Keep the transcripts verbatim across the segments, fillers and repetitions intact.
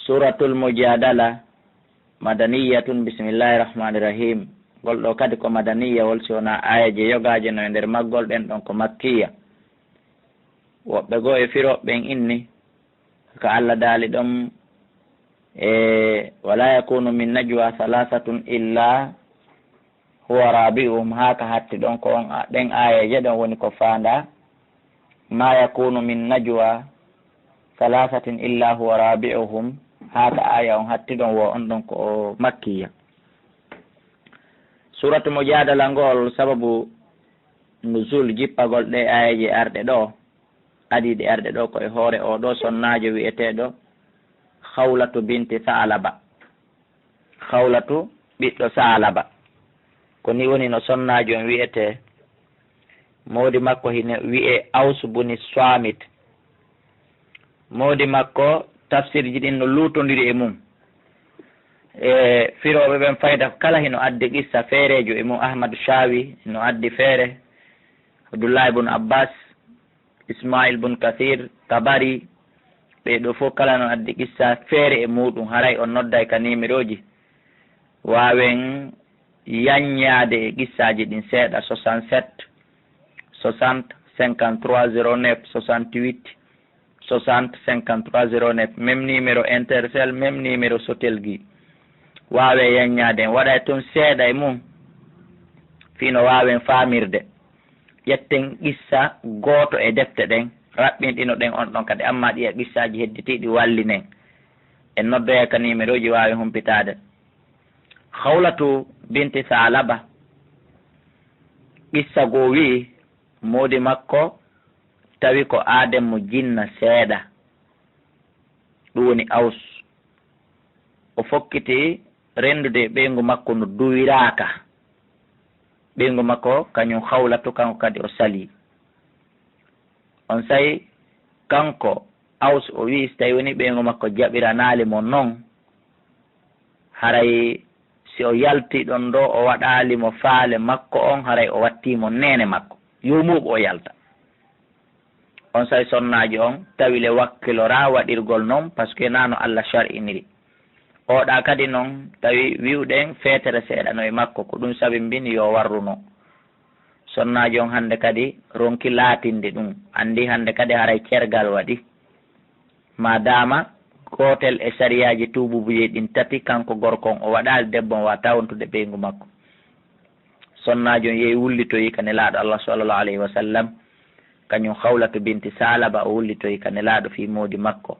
Suuratul Mujaadala, madaniyatun, bismillaahi rahmaani rahiim. Ngol ɗoo kadi ko madaniyawol, si wonaa aayeeje yogaaje no e nder maggol, ɗen ɗon ko makkiya. Woɓɓe goo e firooɓe ɓen inni, ka Alla daali ɗon, e, "Walaa yakuunu min najwaa salaasatun illaa huwa raabi'uhum", haa ka hatti ɗon, ko on a-, ɗen aayeeje ɗon woni ko faandaa, "Maa yakuunu min najwaa salaasatin illaa huwa raabi'uhum", haa ka aaya on hatti ɗon, wo on ɗon ko makkiya. Suuratu Mujaadala ngol, sababu nuzul, jippagol ɗee aayeeje arɗe ɗoo, adiiɗe arɗe ɗoo, ko e hoore oo ɗoo sonnaajo wi'eteeɗo Khawlatu binti Sa'alaba. Khawlatu ɓiɗɗo Saalaba. Ko nii woni no sonnaajo on wi'etee. Moodi makko hino wi'ee Aws buni Saamit. Moodi makko, tafsirji ɗin no luutondiri e mum. E firooɓe ɓen fayda kala hino addi qissa feereejo e mum. Ahmadu Shaawi no addi feere, Abdullahi bun Abbas, Ismail bun Kathir, Tabari, ɓee ɗoo fof kala no addi qissa feere e muuɗum. Haray on nodday ka nimerooji, waawen yaññaade e qissaaji ɗin seeɗa, soixante-sept, soixante, cinquante-trois, zéro neuf, soixante-huit, soixante, cinquante-trois, zéro neuf, même numéro Intercell, même numéro Sotel gi. Waawen yaññaade en, waɗay tun seeɗa e mum, fii no waawen faamirde. Ƴetten qissa gooto e defte ɗen, raɓɓinɗinoɗen on ɗon kadi, amma ɗiya qissaaji hedditiiɗi wallinen. En noddoya ka nimerooji waawen humpitaade. Khawlatu binti Saalaba, qissa goo wi'i, moodi makko tawi ko aaden mo jinna seeɗa, ɗum woni Aws. O fokkiti renndude e ɓeyngu makko no duwiraaka. Ɓeyngu makko kañum Khawlatu, kanko kadi o salii. Onsay kanko Aws o wi'i, si tawi woni ɓeyngu makko jaɓiranaali mo non, haray si o yaltii ɗon ɗoo, o waɗaali mo faale makko on, haray o wattii mo neene makko. Yo muuɓu o yalta. Onsay sonnaajo on tawi le wakkiloraa waɗirgol non, parce que naa no Alla shar'iniri. Oɗa kadi non tawi wi'uɗen feetere seeɗa no e makko, ko ɗum sabimbini yo warru non. Sonnaajo on hannde kadi ronki laatinde ɗum. Anndi hannde kadi haray cergal waɗi. Maadaama gootel e sariyaaji tuubuubuyee ɗin tati, kanko gorko on o waɗaali, debbo on wata wontude ɓeyngu makko. Sonnaajo on yehi wullitoyi ka Nelaaɗo Allah sallallahu alayhi wa sallam, kañum Khawlatu binti Saalaba, o wullitoyi ka Nelaaɗo fii moodi makko.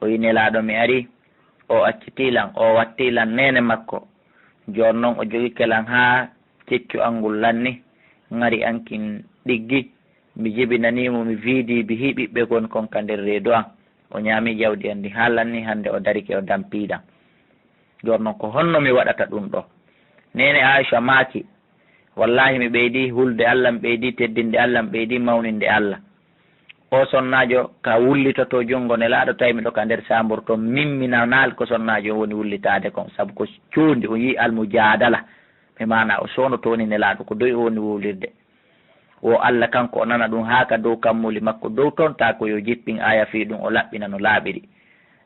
O wi'i, "Nelaaɗo, mi arii, o acciti lan, o watti lan neene makko. Jooni non o jogike lan haa keccu an ngun lanni, ŋari an kin ɗiggi. Mi jibinanii mo, mi viidii, mi hi'i ɓiɓɓe gon kon ka nder reedu an. O ñaami jawdi an ndi haa lanni, hannde o darike, o dampii lan. Jooni non ko honno mi waɗata ɗum ɗoo?" Neene Aisha maaki, "Wallaahi, mi ɓeydii hulde Allah, mi ɓeydii teddinde Allah, mi ɓeydii mawninde Allah. O sonnaajo ka wullitotoo junngo Nelaaɗo, tawi miɗo ka nder saambur ton, min mi nanaali ko sonnaajo on woni wullitaade kon, sabu ko cuundi, o yi'i almujaadala, mi maana o soonotoo woni Nelaaɗo, ko doy o woni wuulirde. Wo Allah kanko o nana ɗum haa ka dow kammuuli makko dow ton, taa ko yo jippin aaya fii ɗum, o laɓɓina no laaɓiri."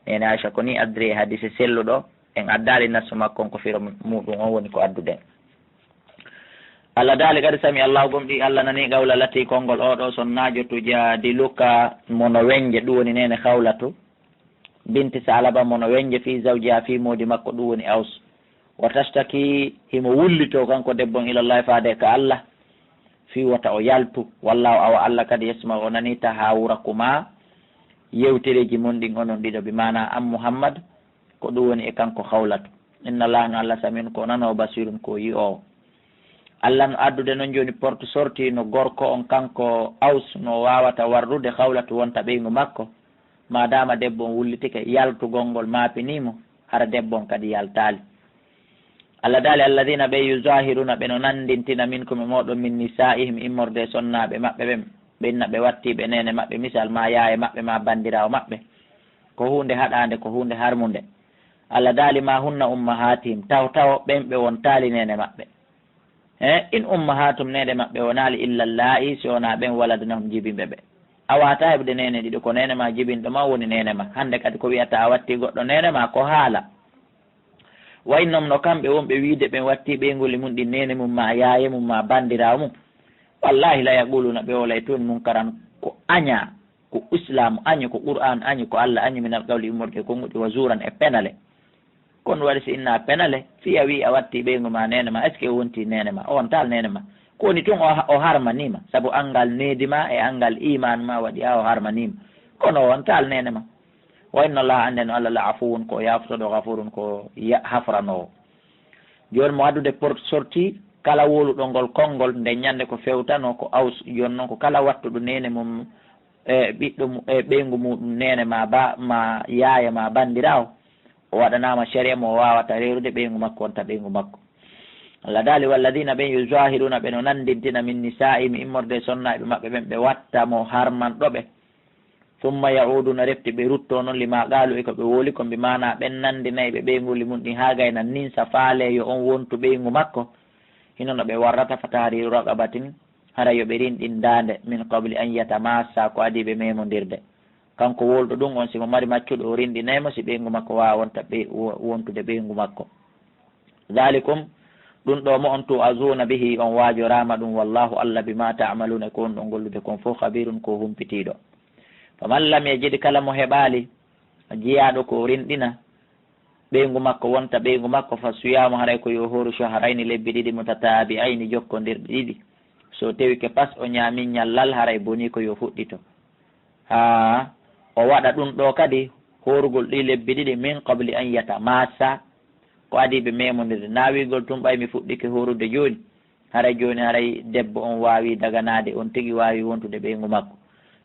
Neene Aisha ko nii addiri e hadiise selluɗo, en addaali nassu makko on, ko firo muɗum on woni ko adduɗen. Allah daali kadi, "Sami Allahu", gomɗii Allah nanii, "qawla llati", konngol oo ɗoo sonnaajo, "tujaadiluka", mo no wennje, ɗum woni neene Khawlatu binti Saalaba, mo no wennje, "fii zawjiha", fii moodi makko, ɗum woni Aws. "Wa tashtaki", himo wullitoo kanko debbo on, "ila Llahi", faade ka Allah, fii wota o yaltu. "Wallahu", awa Allah kadi, "yasma'u", o nanii, "tahawurakuma", yewtereeji mon ɗin onon ɗiɗo, bi maana an Muhammad, ko ɗum woni e kanko Khawlatu. "Inna Llaha", no Allah, "sami'un", ko nanoowo, "basirun", ko yi'oowo. Allah no addude non jooni porte sortie, no gorko on kanko Aws no waawata warrude Khawlatu wonta ɓeyngu makko, maadaama debbo on wullitike, yaltugol ngol maapinii mo, hara debbo on kadi yaltaali. Allah daali, "Alladhina", ɓe, "yuzahiruna", ɓe no nanndintina, "minkum", e mooɗon, "min nisaa'ihim", immorde e sonnaaɓe maɓɓe ɓen, ɓe inna ɓe wattii ɓe neene maɓɓe, misal, maa yaaye maɓɓe, maa banndiraawo maɓɓe, ko huunde haɗaande, ko huunde harmunde. Allah daali, "Ma hunna ummahatihim", taw taw ɓen ɓe wontaali neene maɓɓe. Eh, "in ummahatum", neene maɓɓe wonaali, "illa llaa'i", si wonaa ɓen, "waladnahum", jibimɓe ɓe. A waawataa heɓude neene ɗiɗo, ko neene maa jibinɗo maa woni neene maa. Hannde kadi ko wi'ataa a wattii goɗɗo neene maa, ko haala. Wa innahum, no kamɓe wonɓe wi'ude ɓen wattii ɓeynguuli mun ɗin neene mun maa yaaye mun maa banndiraawo mun. Wallaahi la yaquluuna, ɓe wolay tun munkaran, ko aɲaa, ko Islaamu aɲi, ko Qur'aanu aɲi, ko Alla aɲi, minal qawli, immorde e konguɗi, wa zuuran, e penale. Ko ɗun waɗi si inna a penale, fii a wi'i a wattii ɓeyngu maa neene maa, est-ce que o wontii neene maa? O wontaali neene maa. Ko woni tun o ha-, o harmanii ma, sabu anngal needi maa e anngal iimaan maa waɗi haa o harmanii ma. Kono o wontaali neene maa. Wa inna Allaha, anndee no Alla la afuwun, ko o yaafotooɗo, ghafuurun, ko o ya-, hafranoowo. Jooni mo addude port-, sorti, kala wowluɗo ngol konngol, nden ɲannde ko fewtanoo ko Aws, jooni non ko kala wattuɗo neene mum, e ɓiɗɗo mu-, e ɓeyngu muuɗum, neene maa ba-, maa yaaya maa banndiraawo, o waɗanaama sariya mo o waawata reerude ɓeyngu makko, wonta ɓeyngu makko. Alla daali, "Walladiina ɓen, yuzaahiruuna ɓe no nanndintina, min nisaa'ihim, immorde e sonnaaɓe maɓɓe ɓen, ɓe watta mo harmanɗo ɓe. Summa ya'uuduuna, refti ɓe ruttoo non, limaa qaaluu, e ko ɓe wowli kon, bi maanaa ɓen nanndinay ɓe ɓeynguuli mun ɗin haa gayna, ninsa faale yo on wontu ɓeyngu makko. Hino no ɓe warrata, fa tahriiru raqabatin, hara yo ɓe rinɗin daande, min qabli an yatamaassa, ko adii ɓe meemondirde." Kanko wowluɗo ɗun on, si mo mari maccuɗo, o rinɗinay mo, si ɓeyngu makko waawaa wonta ɓe-, wo-, wontude ɓeyngu makko. Zaalikum, ɗun ɗoo mo on tu'azuuna bihi, on waajoraama ɗun, wallaahu, Alla, bimaa ta'maluuna, e ko on ɗon gollude kon fow, khabiirun, ko o humpitiiɗo. Faman lam yajid, kala mo heɓaali jiyaaɗo ko rinɗina ɓeyngu makko, wonta ɓeyngu makko, fa siyaamu, haray ko yo hooru, shahrayni, lebbi ɗiɗi, mutataabi'ayni, jokkondirɗi ɗiɗi. So tewike pas o ɲaamii ɲallal, haray bonii ko yo fuɗɗito. Haa o waɗa ɗun ɗoo kadi, hoorugol ɗii lebbi ɗiɗi, min qabli an yatamaassa, ko adii ɓe meemondirde. Naa wi'ugol tun ɓay mi fuɗɗike hoorude jooni, haray jooni, haray debbo on waawii daganaade, on tigi waawii wontude ɓeyngu makko.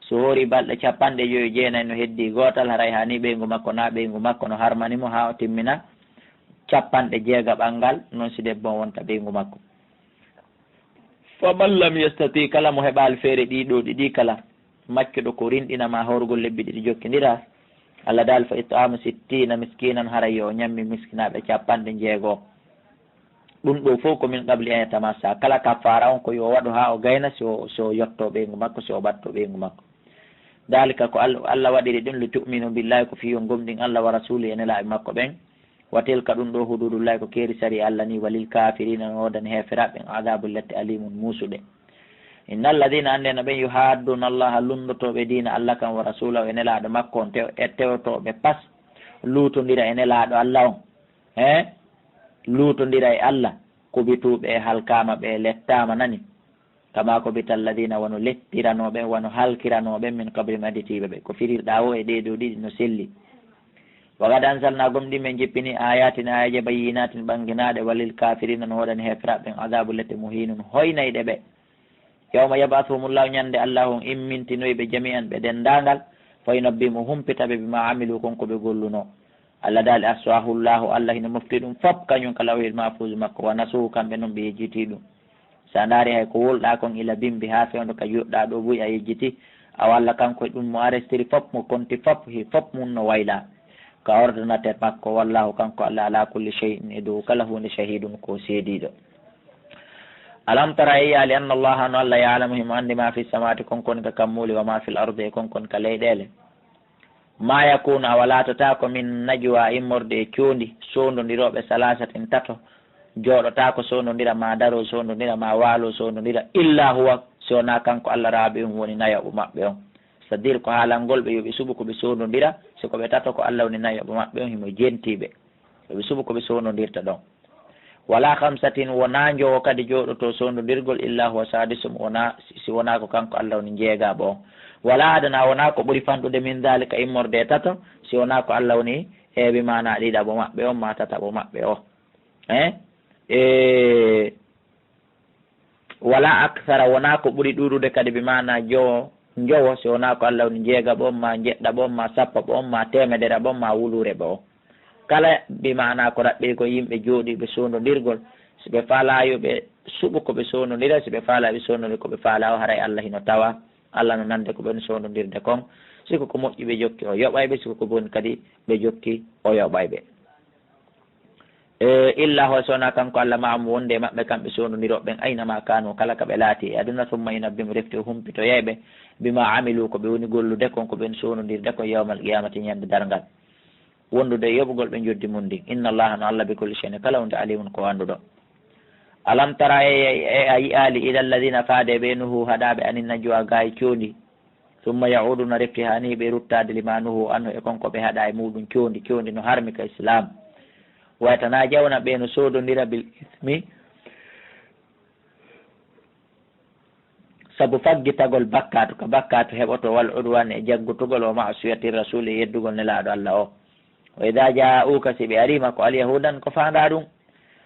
So hoorii balɗe cappanɗe jowi, jeenay no heddii gootal, haray haa nii ɓeyngu makko, naa ɓeyngu makko no harmani mo haa o timmina cappanɗe jeegaɓal ngal, non si debbo on wonta ɓeyngu makko. Faman lam yastati, kala mo heɓaali feere ɗii ɗoo ɗiɗi kala, maccuɗo ko rinɗina maa hoorugol lebbi ɗiɗi jokkindira, Alla daali, fa it'aamu sittiina miskiinan, haray yo o ɲammi miskinaaɓe cappanɗe jeego. Ɗun ɗoo fow ko min qabli an yatamassa, kala kaffaara on ko yo o waɗu haa o gayna, si o, si o yottoo ɓeyngu makko, si o ɓattoo ɓeyngu makko. Daalika ko Al-, Alla waɗiri ɗun, li tu'minu billaahi, ko fii yo on gomɗin Alla, wa rasuulihi, e nelaaɓe makko ɓen. Wa tilka, ɗun ɗoo, huduudullaahi, ko keeri sari'a Alla nii, wa lil kaafiriina, no woodani heeferaaɓe ɓen, adaabun, lette, aliimun, muusuɗe. Inna alladiina, anndee no ɓen, yuhaadduuna Allaaha, lunndotooɓe diina Alla kan, wa rasuulahu, e nelaaɗo makko on, tew-, e tewtooɓe pas, luutondira e nelaaɗo Alla on, he, luutondira e Alla, kubituu, ɓe halkaama, ɓe lettaama, nani. Kamaa kubita alladiina, wano lettiranoo ɓen, wano halkiranoo ɓen, min qablihim, aditiiɓe ɓe. Ko firirɗaa woo e ɗee ɗoo ɗiɗi no selli. Wa qad anzalnaa, gomɗii men jippinii, aayaatin, aayeeje, bayyinaatin, ɓannginaaɗe, wa lil kaafiriina, no woodani heeferaaɓe ɓen, adaabun, lette, muhiinun, hoynayɗe ɓe. Yawma yab'asuhumullaahu, ɲande Allaahu on immintinoyi ɓe, jamii'an, ɓe denndaangal, fa yunabbihim, o humpita ɓe, bimaa amiluu, kon ko ɓe gollunoo. Alla daali, ahsaahu Llaahu, Alla hino mofti ɗun fop, kaɲun ka lawhil mahfuuzu makko, wa nasuuhu, kamɓe non ɓe yejjitii ɗun. Si a ndaari hay ko wowluɗaa kon ila bimbi haa fewndo ka joɗɗaa ɗoo buy a yejjitii, awa Alla kanko e ɗun mo arestiri fop, mo konti fop, hi fop mun no waylaa ka ordinateur makko, wallaahu kanko Alla alaa kulli shay'in e dow kala huunde shahiidun ko seediiɗo. Alam tara a yi'aali anna Llaaha no Alla ya'lamu himo anndi maa fi samawaati kon koni ka kammuuli wa maa fil ardi e kon koni ka leyɗeele. Maa yakuunu, awa laatotaako, min najwaa, immorde e coondi, soondondirooɓe, salaasatin, tato, jooɗotaako soondondira, maa daroo soondondira, maa waaloo soondondira, illaa huwa, si wonaa kanko Alla, raabi'uhum, woni nayaɓo maɓɓe on. C'est-à-dire ko haalangol ɓe yo ɓe suɓu ko ɓe soondondira, si ko ɓe tato ko Alla woni nayaɓo maɓɓe on, himo jentii ɓe. Yo ɓe suɓu ko ɓe soondondirta ɗon. Walaa khamsatin, wonaa njowo kadi jooɗotoo soondondirgol, illaa huwa saadisuhum, wonaa, si, si wonaa ko kanko Alla woni njeegaɓo on. Walaa adanaa, wonaa ko ɓuri fanɗude, min daalika, immorde e tato, si wonaa ko Alla woni, e bi maanaa ɗiɗaɓo maɓɓe on, maa tataɓo maɓɓe on. Eh? E, walaa akthara, wonaa ko ɓuri ɗuuɗude kadi, bi maanaa jowo, njowo, si wonaa ko Alla woni njeegaɓo on, maa njeɗɗaɓo on, maa sappaɓo on, maa teemederaɓo on, maa wuluureɓo on. Kala bi maanaa ko raɓɓiri kon yimɓe jooɗiiɓe soondondirgol, si ɓe faalaa yo ɓe suɓu ko ɓe soondondira, si ɓe faalaa ɓe soondondira ko ɓe faalaa o, haray Alla hino tawa, Alla no nande ko ɓen soondondirde kon. Si ko ko moƴƴi ɓe jokki, o yoɓay ɓe, si ko ko boni kadi ɓe jokki, o yoɓay ɓe. E, illa hoy so wonaa kanko Alla ma'ahum wonde e maɓɓe kamɓe soondondirooɓe ɓen, ayna ma kaanu, kala ka ɓe laati e aduna, summa yunabbihum, refti o humpitoyay ɓe, bima amilu, ko ɓe woni gollude kon, ko ɓe woni soondondirde kon, yawmal qiyamati, ñande darngal. Wondude e yoɓugol ɓe njoddi mun ndin. Inna Allaha, no Alla, bi kulli shay'in, kala huunde, alimun, ko annduɗo. Alam tara, e, e, e a yi'aali, ila alladhina, faade ɓe, nuhu, haɗaaɓe, anin najwa, gaay coondi, summa ya'uduna, refti haa nii ɓe ruttaade, lima nuhu anhu, e kon ko ɓe haɗaa e muuɗum coondi, coondi no harmi ka Islaam. Wa yatanajawna, ɓe no soodondira, bil ismi, sabu faggitagol bakkaatu, ka bakkaatu heɓotoo, wal udwani, e jaggutugol, wa ma'siyati rasuli, e yeddugol Nelaaɗo Alla o. Wa idha ja'uka, si ɓe arii ma, ko alyahuudan, ko faandaa ɗum,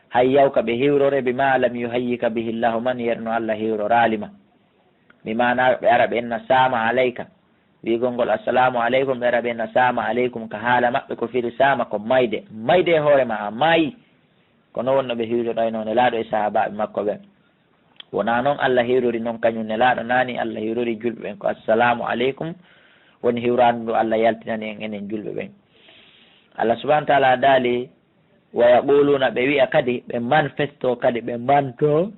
hayyawka, ɓe hiwrore, bima lam yuhayyika bihi Allahu, man, yer no Alla hiwroraali ma. Bi maana ɓe ara ɓe inna saama alayka. Wi'ugol ngol assalaamu alaykum, ɓe ara ɓe inna saama alaykum, ka haala maɓɓe ko firi saama ko mayde. Mayde e hoore ma, a maayi. Ko non wonno ɓe hiwroraynoo Nelaaɗo e sahaabaaɓe makko ɓen. Wonaa non Alla hiwrori non kañum Nelaaɗo, naa ni Alla hiwrori julɓe ɓen, ko assalaamu alaykum woni hiwraandu ndu Alla yaltinani en enen julɓe ɓen. Alla subhaanahu wa ta'aala daali, wa yaquluuna, ɓe wi'a kadi, ɓe manifestoo kadi, ɓe mantoo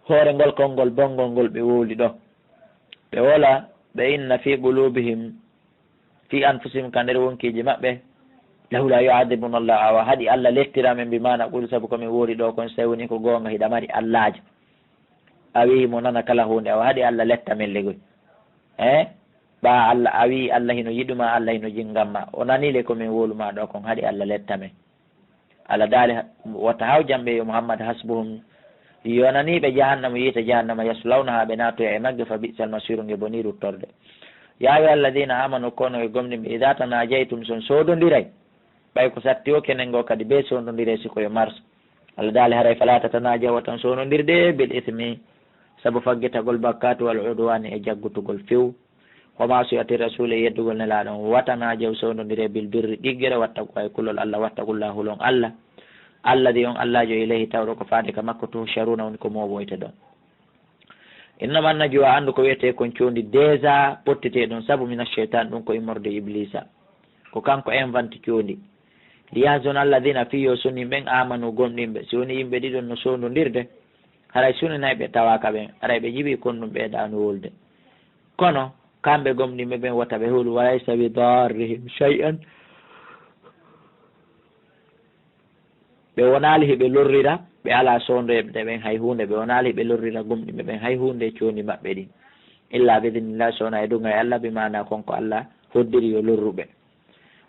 hoore ngol konngol bonngol ngol ɓe wowli ɗoo. Ɓe wola, ɓe inna fi qulubihim, fi anfusihim, ka nder wonkiiji maɓɓe, lawla yu'adhibuna Allah, awa haɗi Alla lettira men, bi maana qulu, sabu ko min wowli ɗoo kon, so tawi woni ko goonga, hiɗa mari allaajo. A wi'i mo nana kala huunde, awa haɗi Alla letta men legoy. Eh? Ɓaa Alla, a wi'i Alla hino yiɗu ma, Alla hino jingan ma. O nanii le ko min wowlu ma ɗoo kon, haɗi Alla letta men. Alla daali, wata hawjan ɓe, yo Muhammad, hasbuhum, yonanii ɓe jahannama, yiite jahannama, yaslawnaha, ɓe naatoya e magge, fa bi'sal masiru, nge bonii ruttorde. Ya ayyuha alladhina amanu, kono e gomɗinɓe, idha tanajaytum, si on soodondiray, ɓay ko satti o kenen goo kadi bee soodondiree si ko yo mars. Alla daali, haray fala tatanajaw, wata on soodondirde, bil ismi, sabu faggitagol bakkaatu, wal udwani, e jaggutugol few. Wa ma'siyati rasuli, e yeddugol Nelaaɗo on. Wa tanajaw, soodondiree, bil birri, ɗiggere, wattaqwa, e kulol Alla, wattaqullah, hulon Alla. Alladhi, on Allaajo, ilayhi, tawɗo ko faade ka makko, tuhsharuna, woni ko mooɓoyte ɗon. Innama najwa, anndu ko wi'etee kon coondi, déjà ɓottitee ɗon, sabu mina shaytan, ɗum ko immorde Ibliisa. Ko kanko inventi coondi. Liyahzuna alladhina, fii yo sunin ɓen, amanu, gomɗinɓe. Si woni yimɓe ɗiɗon no soodondirde, haray suninay ɓe tawaaka ɓen, haray ɓe jiɓii kon ɗum ɓeydaano wolde. Kono kamɓe gomɗinɓe ɓen wota ɓe hulu, walaysa bidarrihim shay'an. Ɓe wonaali hiɓe lorrira, ɓe alaa soondoyɓe ɓen hay huunde, ɓe wonaali hiɓe lorrira gomɗinɓe ɓen hay huunde e coondi maɓɓe ɗin. Illa bi idhnillah, so wonaa e duŋay Alla, bi maana kon ko Alla hoddiri yo lorru ɓe.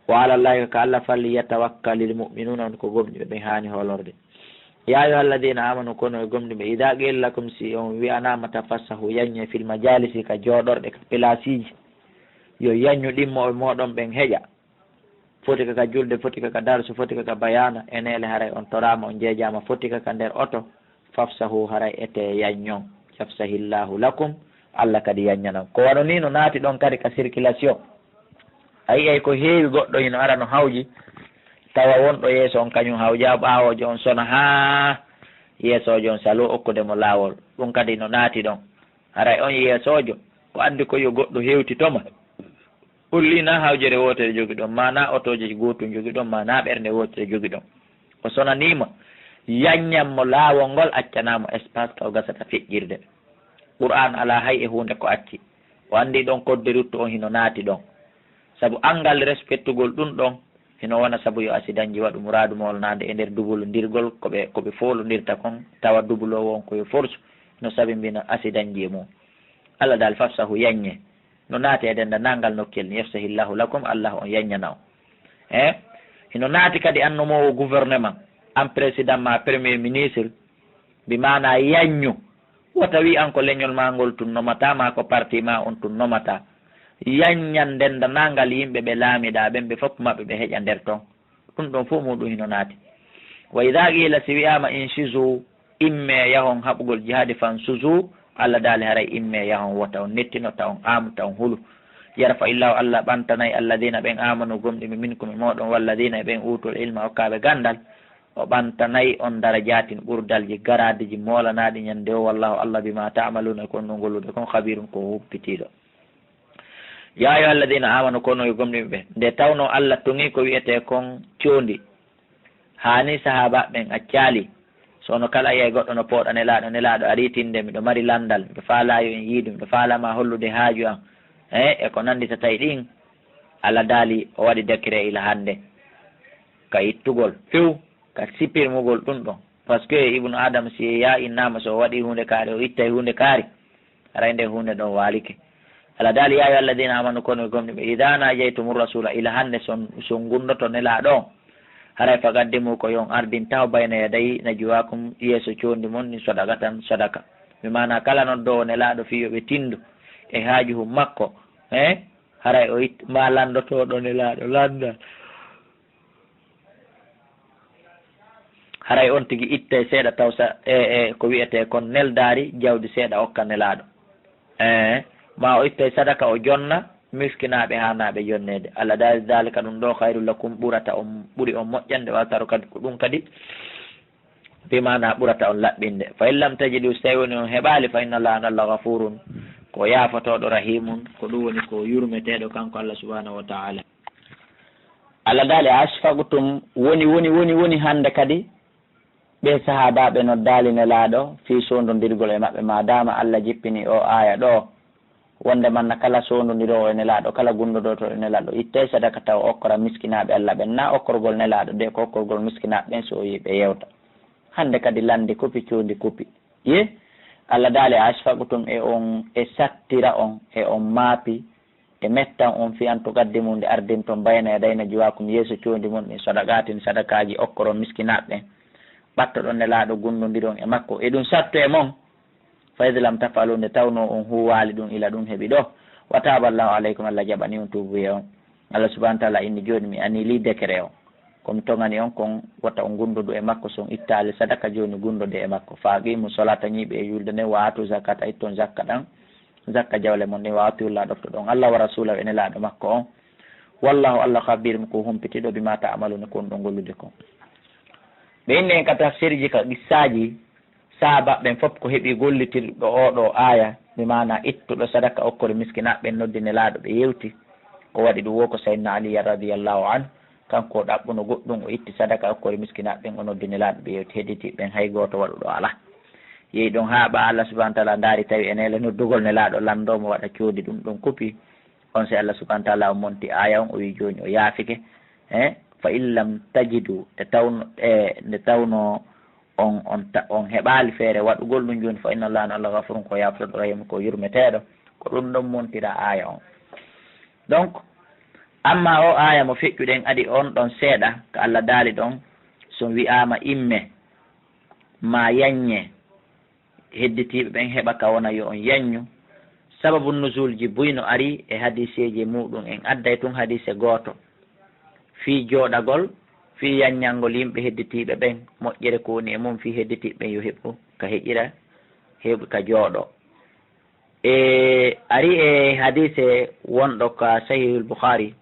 Wa ala Allahi, ka Alla, falyatawakkalil mu'minuna, on ko gomɗinɓe ɓen haani hoolorde. Ya ayyuha alladhina amanu, kono e gomɗinɓe, idha qila lakum, si on wi'anaama, tafassahu, yanye, fil majalisi, ka jooɗorɗe, ka pilaasiiji, yo yanyu ɗimmo e mooɗon ɓen heƴa. Foti ka ka julde, foti ka ka darsu, foti ka ka bayaana, e neele haray on toraama, on jeejaama, foti ka ka nder oto, fafsahu, haray etee yanyon, yafsahillahu lakum, Alla kadi yanyanan. Ko wano nii no naati ɗon kadi ka circulation. A yi'ay ko heewi goɗɗo hino ara no hawji, tawa wonɗo yeeso on kañum hawjaa, ɓaawoojo on sona haa yeesoojo on saloo okkude mo laawol. Ɗum kadi no naati ɗon. Haray on yeesoojo, ko anndi ko yo goɗɗo hewtito ma. Holli na hawjere wootere jogiɗon, ma na otooje gootun jogiɗon, ma na ɓernde wootere jogiɗon. O sonaniima, yanyan mo laawol ngol, accanaa mo espace ka o gasata feƴƴirde. Qur'aan alaa hay e huunde ko acci. O anndi ɗon kodde ruttu on hino naati ɗon. Sabu anngal respectugol ɗum ɗon, hino wona sabu yo asidanji waɗu muraadu moolanaande e nder dubolondirgol ko ɓe, ko ɓe foolondirta kon, tawa duboloowo on ko yo force, no sabimbina asidanji e mum. Alla daal, fafsahu, yanye. No naati e denndanangal nokkel ni, yafsahillahu lakum, Allah on yanyana on. Eh? Hino naati kadi an nomoowo gouvernement, an président ma premier ministre, bi maana yanyu. Wota wi an ko leñol ma ngol tun nomata, ma ko parti ma on tun nomata. Yanyan denndanangal yimɓe ɓe laamiɗaa ɓen, ɓe fof maɓɓe ɓe heƴa nder ton. Ɗum ɗon fof muɗum hino naati. Wa idha qila, si wi'aama, inshizu, immee yahon haɓugol jihaadi, fanshuzu, Allah daali haray immee yahon, wota on nettino, ta on aamu, ta on hulu. Yarfa'illahu, Allah ɓantanay, alladhina, ɓen, amanu, gomɗinɓe, minkum, e mooɗon, walladhina, e ɓen, utul ilma, okkaaɓe ganndal, o ɓantanay on darajaatin, ɓurdalji, garaadiji moolanaaɗi ñannde o, wallahu, Allah, bima ta'maluna, e kon ɗum gollude kon, khabirun, ko humpitiiɗo. Yaa ayyuhal ladiina aamanu, ko onon yo gomɗinɓe ɓe. Nde tawnoo Alla toŋii ko wi'etee kon coondi, haa nii sahaabaaɓe ɓen accaali. So wonno kala yi'ay goɗɗo no pooɗa Nelaaɗo, Nelaaɗo arii tinde, "Miɗo mari lanndal, miɗo faalaa yo en yiidu, miɗo faalaa ma hollude haaju an." Eh, e ko nannditata e ɗin, Alla daali o waɗi décret ila hannde ka ittugol few, ka sippirmugol ɗun ɗon. Parce que Ibnu Aadama si yeeyaa innaama, so o waɗii huunde kaari, o ittay huunde kaari, haray nden huunde ɗon waalike. Alla daali, "Yaa ayyuha alladina amanu, kono gomɗinɓe, ida najaytumu rasula, ila hannde son, son gundoto Nelaaɗo on, haray faqaddimu, ko yo on ardin taho, bayna yaday najwaakum, yeeso coondi mon, ɗin sadaqatan, sadaka." Mi maana kala noddoowo Nelaaɗo fii yo ɓe tindu e haajuhu makko, eh, haray o it-, ma lanndotooɗo Nelaaɗo lannda. Haray on tigi ittay seeɗa taw sa-, e, e, ko wi'etee kon neldaari, jawdi seeɗa okka Nelaaɗo. E, ma o ittay sadaka o jonna miskinaaɓe haanaaɓe jonneede. Alla daali, "Daalika, ɗun ɗoo, khayrun lakum, ɓurata on, ɓuri on moƴƴande, wa atharu, kadi ko ɗun kadi, bi maana ɓurata on laɓɓinde." "Fa in lam tajidu, si tawii woni on heɓaali, fa inna Allaha, Alla, ghafuurun, ko yaafotooɗo, rahiimun, ko ɗun woni ko yurmeteeɗo kanko Alla subhaanahu wa ta'aala." Alla daali, "A ashfaqtum, woni, woni, woni, woni hannde kadi?" Ɓee sahaabaaɓe noddaali Nelaaɗo fii soondondirgol e maɓɓe, maadaama Alla jippini oo aaya ɗoo, wonde manna kala soondondiroowo e Nelaaɗo, kala gundodooto e Nelaaɗo, ittay sadaka taw okkora miskinaaɓe Alla ɓen, naa okkorgol Nelaaɗo de, ko okkorgol miskinaaɓe ɓen, so o yi'i ɓe yewta. Hannde kadi lanndi kupi, coondi kupi. Ye, Alla daali, "A ashfaqtum, e on, e sattira on, e on maapi, e mettan on, fi an tuqaddimu, nde ardinton, bayna yaday najwaakum, yeeso coondi mon ɗin, sadaqaatin, sadakaaji, okkoron miskinaaɓe ɓen, ɓattoɗon Nelaaɗo, gundondiron e makko, e ɗun sattu e mon, fa id lam taf'alu, nde tawnoo on huuwaali ɗun, ila ɗun heɓi ɗoo, wa taaba Allahu alaykum, Alla jaɓani on tuubuye on." Alla subhaanahu wa ta'aala inni, "Jooni mi anii lii dekere on. Ko mi toŋani on kon, wota on gundodu e makko, si on ittaali sadaka, jooni gundodee e makko. Fa aqiimu salaata, ñiiɓee e julde nden, wa aatu zakaata, itton zakka ɗan, zakka jawle mon ɗin, wa atii'u Llaaha, ɗoftoɗon Alla, wa rasuulahu, e Nelaaɗo makko on. Wallaahu, Alla, khabiirun, ko humpitiiɗo, bimaa ta'maluuna, ko on ɗon gollude kon." Ɓe inni en ka tafsirji, ka qissaaji, sahaabaaɓe ɓen fof ko heɓi gollitirɗo oo ɗoo aaya, bi maana ittuɗo sadaka okkori miskinaaɓe ɓen noddi Nelaaɗo ɓe yewti. Ko waɗi ɗun woo ko Sayyidina Ali radiyallahu anhu, kanko o ɗaɓɓuno goɗɗun, o itti sadaka okkori miskinaaɓe ɓen, o noddi Nelaaɗo ɓe yewti. Hedditiiɓe ɓen hay gooto waɗuɗo alaa. Yehi ɗon haa ɓaa Alla subhaanahu wa ta'aala ndaari tawi e neele noddugol Nelaaɗo lanndoo mo waɗa coondi ɗun ɗon kupi. On si Alla subhaanahu wa ta'aala o monti aaya on, o wi'i jooni o yaafike. Eh, fa in lam tajidu, nde tawno, eh, nde tawno on, on ta-, on heɓaali feere waɗugol ɗun jooni, fa inna Allaha, Alla, ghafuurun, ko yaafotooɗo, rahiimun, ko yurmeteeɗo. Ko ɗun ɗon montira aaya on. Donc, amma oo aaya mo feƴƴuɗen adi on ɗon seeɗa, ka Alla daali ɗon, si on wi'aama imme, maa yanye, hedditiiɓe ɓen heɓa ka wona yo on yanyu. Sababu nuzulji buy no ari e hadiiseeji e muuɗun, en adday tun hadiise gooto. Fii jooɗagol, fii yanñangol yimɓe hedditiiɓe ɓen, moƴƴere ko woni e mun fii hedditiiɓe ɓen yo heɓu ka heƴira, heɓu ka jooɗoo. E ari e hadiise wonɗo ka Sahihul Bukhari,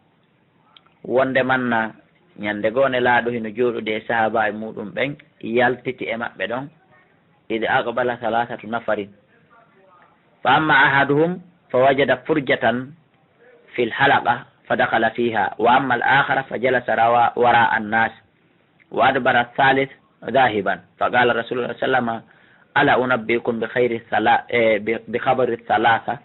wonde manna ñande goo Nelaaɗo hino jooɗude e sahaabaaɓe muuɗun ɓen, yaltiti e maɓɓe ɗon, id aqbala thalathatu nafarin. Fa amma ahaduhum fa wajada furjatan fil halaqa fa dakhala fiha, wa amma al akhara fa jalasa rawa-, wara an nas, wa adbara thalith dhahiban. Fa qala Rasulullah sallallahu alaihi wasallam, ala unabbiukum bi khairi thala-, eh, bi, bi khabari thalatha.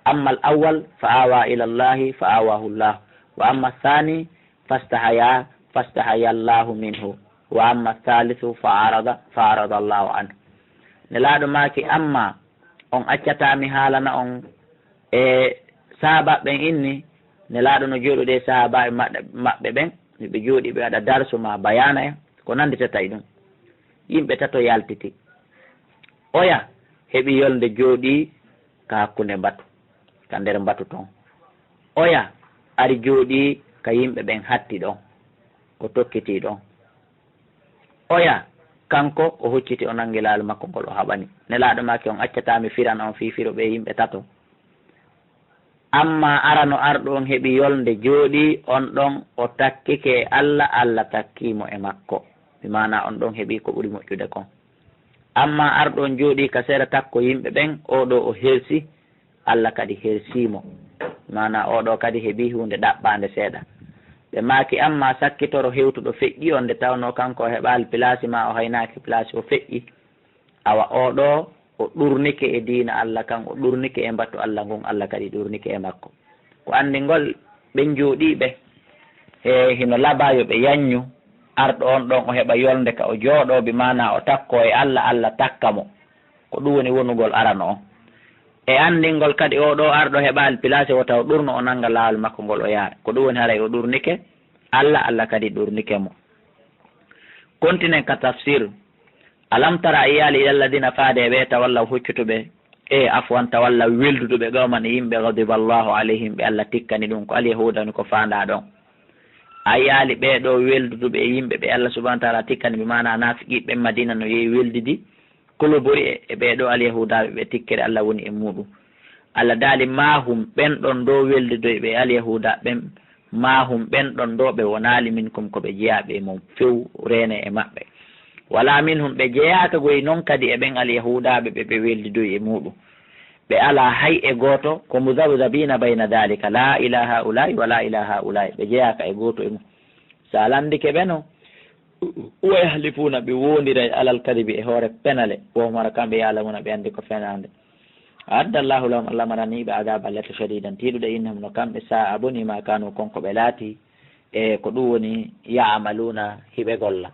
Amma al awwal fa awa ila Allahi fa awahu Allah. Wa amma thani fastahaya, fastahaya Allahu minhu. Wa amma thalithu fa arada, fa arada Allahu anhu. Nelaaɗo maaki, amma on accataa mi haalana on e sahaabaaɓe ɓen inni, Nelaaɗo no jooɗude e sahaabaaɓe maɓɓe, maɓɓe ɓen, ɓe jooɗii ɓe waɗa darsu maa bayaana en, ko nannditata e ɗun. Yimɓe tato yaltiti. Oya heɓi yolnde jooɗii ka hakkunde mbatu, ka nder mbatu ton. Oya ari jooɗii ka yimɓe ɓen hatti ɗon, o tokkitii ɗon. Oya, kanko, o hucciti, o nangi laalu makko ngol, o haɓani. Nelaaɗo maaki, on accataa mi firana on fii firo ɓee yimɓe tato. Amma arano arɗo on heɓi yolnde jooɗii, on ɗon o takkike e Alla, Alla takkii mo e makko. Bi maanaa on ɗon heɓii ko ɓuri moƴƴude kon. Amma arɗo on jooɗii ka sera takko yimɓe ɓen, oo ɗoo o hersi, Alla kadi hersii mo. Maanaa, oo ɗoo kadi heɓii huunde ɗaɓɓaande seeɗa. Ɓe maaki, ammaa sakkitoro hewtuɗo feƴƴi on, nde tawnoo kanko o heɓaali pilaasi maa o haynaaki pilaasi o feƴƴi, awa oo ɗoo o ɗurnike e diina Alla kan, o ɗurnike e mbatu Alla ngun, Alla kadi ɗurnike e makko. Ko anndingol ɓen jooɗiiɓe e hino labaa yo ɓe yanñu, arɗo on ɗon o heɓa yolnde ka o jooɗoo, bi maanaa o takkoo e Alla, Alla takka mo. Ko ɗun woni wonugol arano on. E anndingol kadi oo ɗoo arɗo heɓaali pilaasi wota o ɗurno, o nannga laawol makko ngol o yaha. Ko ɗun woni haray o ɗurnike Alla, Alla kadi ɗurnike mo. Kontinen ka tafsir. Alam tara, a yi'aali, ila alladina, faade e ɓe, tawallaw, huccutuɓe, e afwan, tawallaw, welduduɓe, qawman, e yimɓe, ghadiba Allahu alayhim, ɓe Alla tikkani ɗun, ko Alyahuuda woni ko faandaa ɗon. A yi'aali ɓee ɗoo welduduɓe e yimɓe ɓe Alla subhanahu wa taala tikkani, bi maanaa naafiqiiɓe ɓen Madina no yehi weldidi, kolobori e, e ɓee ɗoo Alyahuudaaɓe ɓe tikkere Alla woni e muuɗun. Alla daali, maa hum, ɓen ɗon ɗoo weldudoyɓe e Alyahuuda ɓen, maa hum, ɓen ɗon ɗoo ɓe wonaali minkum ko ɓe jeyaaɓe e mon few, reene e maɓɓe. Wala minhum, ɓe jeyaaka goy non kadi e ɓen Alyahuudaaɓe ɓe ɓe weldidoyi e muuɗun. Ɓe alaa hay e gooto, ko muzabzabina bayna dalika, la ila haulai wala ila haulai, ɓe jeyaaka e gooto e mun. Sa landike ɓe non, wa yahlifuna, ɓe wondiray, alal kadibi, e hoore penale, wa hum, hara kamɓe, ya'lamuna, ɓe andi ko fenaande. A'adda Allahu lahum, Allah marani ɓe, adaban letta, shadidan, tiiɗuɗe, innahum, no kamɓe, sa'a, boni, ma kanu, kon ko ɓe laati, e ko ɗun woni, ya'maluna, hiɓe golla.